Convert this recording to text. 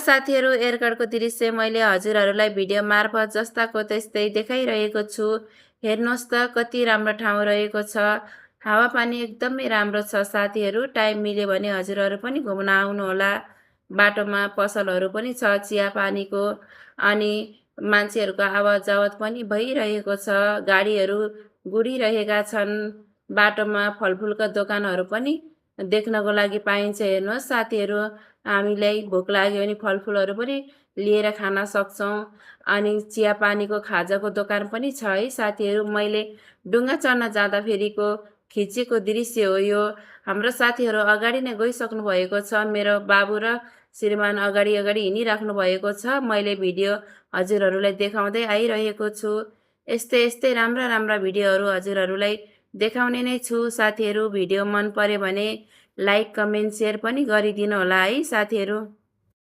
साथीहरू, एयरकर्डको दृश्य मैले हजुरहरूलाई भिडियो मार्फत जस्ताको त्यस्तै देखाइरहेको छु। हेर्नुहोस् त कति राम्रो ठाउँ रहेको छ। हावापानी एकदमै राम्रो छ साथीहरू। टाइम मिल्यो भने हजुरहरू पनि घुम्न आउनुहोला। बाटोमा पसलहरू पनि छ चियापानीको, अनि मान्छेहरूको आवत जावत पनि भइरहेको छ। गाडीहरू गुडिरहेका छन्। बाटोमा फलफुलका दोकानहरू पनि देख्नको लागि पाइन्छ। हेर्नुहोस् साथीहरू, हामीलाई भोक लाग्यो भने फलफुलहरू पनि लिएर खान सक्छौँ। अनि चियापानीको खाजाको दोकान पनि छ है साथीहरू। मैले डुङ्गा चढ्न जाँदाखेरिको खिचेको दृश्य हो यो। हाम्रो साथीहरू अगाडि नै गइसक्नु भएको छ। मेरो बाबु र श्रीमान अगाडि अगाडि हिँडिराख्नु भएको छ। मैले भिडियो हजुरहरूलाई देखाउँदै आइरहेको छु। यस्तै यस्तै राम्रा राम्रा भिडियोहरू हजुरहरूलाई देखाउने नै छु साथीहरू। भिडियो मन पर्यो भने लाइक, कमेन्ट, सेयर पनि गरिदिनु होला है साथीहरू।